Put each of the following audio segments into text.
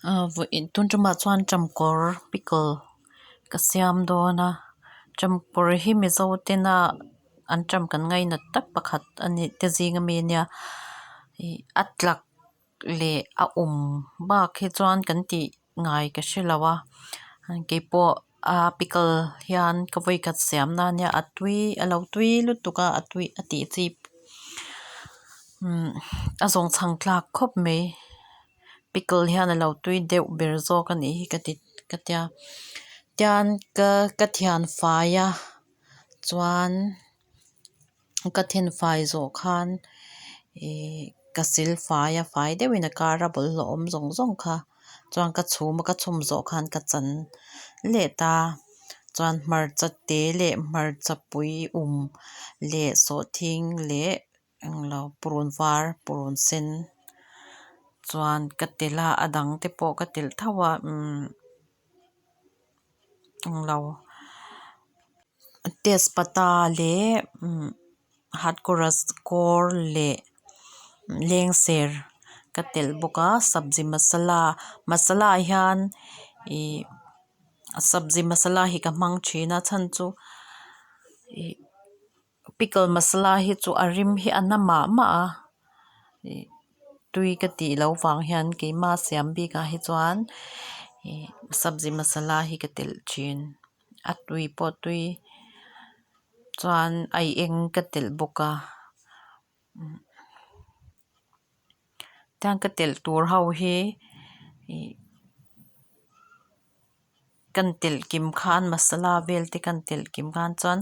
Vawiin tun tumah chuan ṭamkawr pickle ka siam dawn a ṭamkawr hi mizo tena an ṭam kan ngainat tak pakhat a nih te zing ami ania ih a tlak leh a awm bak hi chuan kan tih ngai ka hrelo a keipawh a pickle hian ka vawikhat siam na ania a tui a lo tui lutuk a a tui a tih chi a zawng chhang tlak khawp mai pickle hian a lo tui deuh ber zawk a nih hi ka ti ka tia tian ka ka thian fai a chuan ka then fai zawh khan ihh ka sil fai a fai deuhin a kar a bawlhhlawh awm zawng zawng kha chuan ka chhum a ka chhum zawh khan ka chan leh ta chuan hmarcha te leh hmarcha pui um leh sawhthing leh englo purun var purun sen chuan ka telh a a dang te pawh ka telh tho a umm englo tezpata leh umm hatkawras kawr leh lengser ka telh bawk a sabji masala masala ah hian ihh sabji masala hi ka hmang thin a chhan chu ih pickle masala hi chu a rim hi a na mah mah a ih tui ka tih loh vang hian keima siam bikah hi chuan ih sabji masala hi ka telh thin a tui pawh tui chuan ai eng ka telh bawk a tiang ka telh tur ho hi ih kan telh kim khan masala vel te kan telh kim khan chuan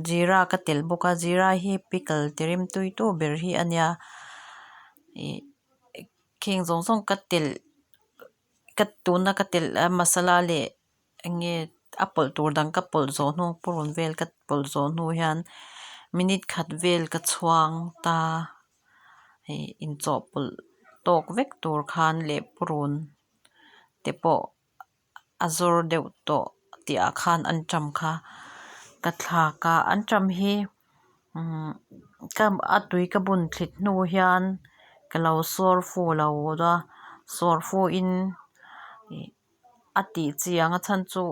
jeera ka telh bawk a jeera hi pickle ti rim tui tu ber hi a nia ih kheng zawng zawng ka telh ka tuna ka telh a masala leh eng nge a pawlh tur dang ka pawlh zawh hnu purun vel ka pawlh zawh hnu hian minute khat vel ka chhuang ta hei inchawhpawlh tawk vek tur khan leh purun te pawh a zawr deuh tawh tih ah khan anṭam kha ka thlak a anṭam hi umm ka a tui ka bun thlit hnu hian ka lo sawr fu lo a sawr fu in ih a tih chi ang a chhan chu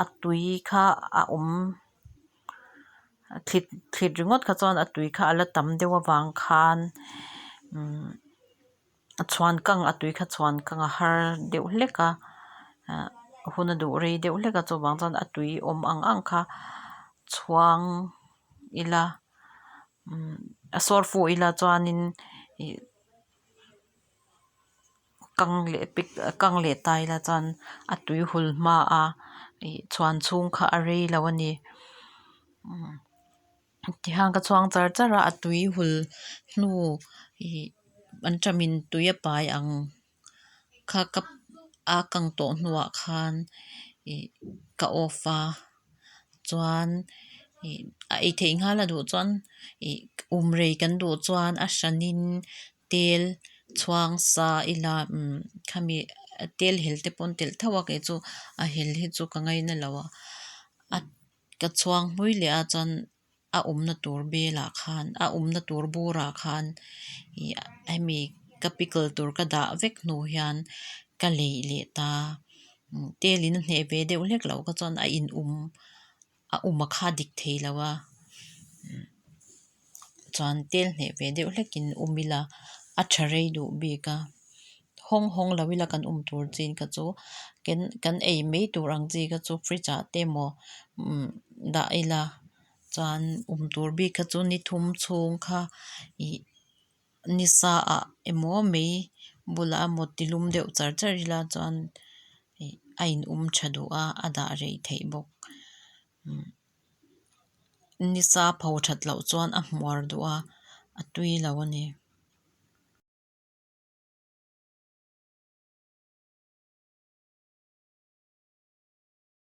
a tui kha a awm thlit thlit ringawt kha chuan a tui kha a la tam deuh avang khan umm a chhuan kang a tui kha chhuan kang a har deuh hlek a ah hun a duh rei deuh hlek a chuvang chuan a tui awm ang ang kha chhuang ila umm a sawr fuh ila chuanin ih kang leh pik kang leh ta ila chuan a tui hul hma a ih chhuan chhung kha a rei lo a ni umm. Tihian ka chhuang char char a a tui hul hnu ih anṭamin tui a pai ang kha ka a kang tawh hnuah khan ih ka off a chuan ih a ei theih nghal a duh chuan ih um rei kan duh chuan a hranin tel chhuang sa ila umm khami tel hel te pawh an telh tho a kei chu a hel hi chu ka ngaina lo a a. Ka chhuang hmui leh a chuan a awmna tur belah khan a awmna tur burah khan ih hemi ka pickle tur ka dah vek hnu hian ka leih leh ta tel in a hneh ve deuh hlek loh kha chuan a in um a um a kha dik thei lo a chuan tel hneh ve deuh hlek in um ila a tha rei duh bik a. Hawng hawng lo ila kan awm tur chin kha chu kan ei mai tur ang chi kha chu fridge ah te emaw umm dah ila chuan awm tur bik kha chu ni thum chhung kha ih ni sa ah emaw mei bulah emaw ti lum deuh char char ila chuan ih a in um tha duh a a dah rei theih bawk umm ni sa pho that loh chuan a hmuar duh a a tui lo a ni.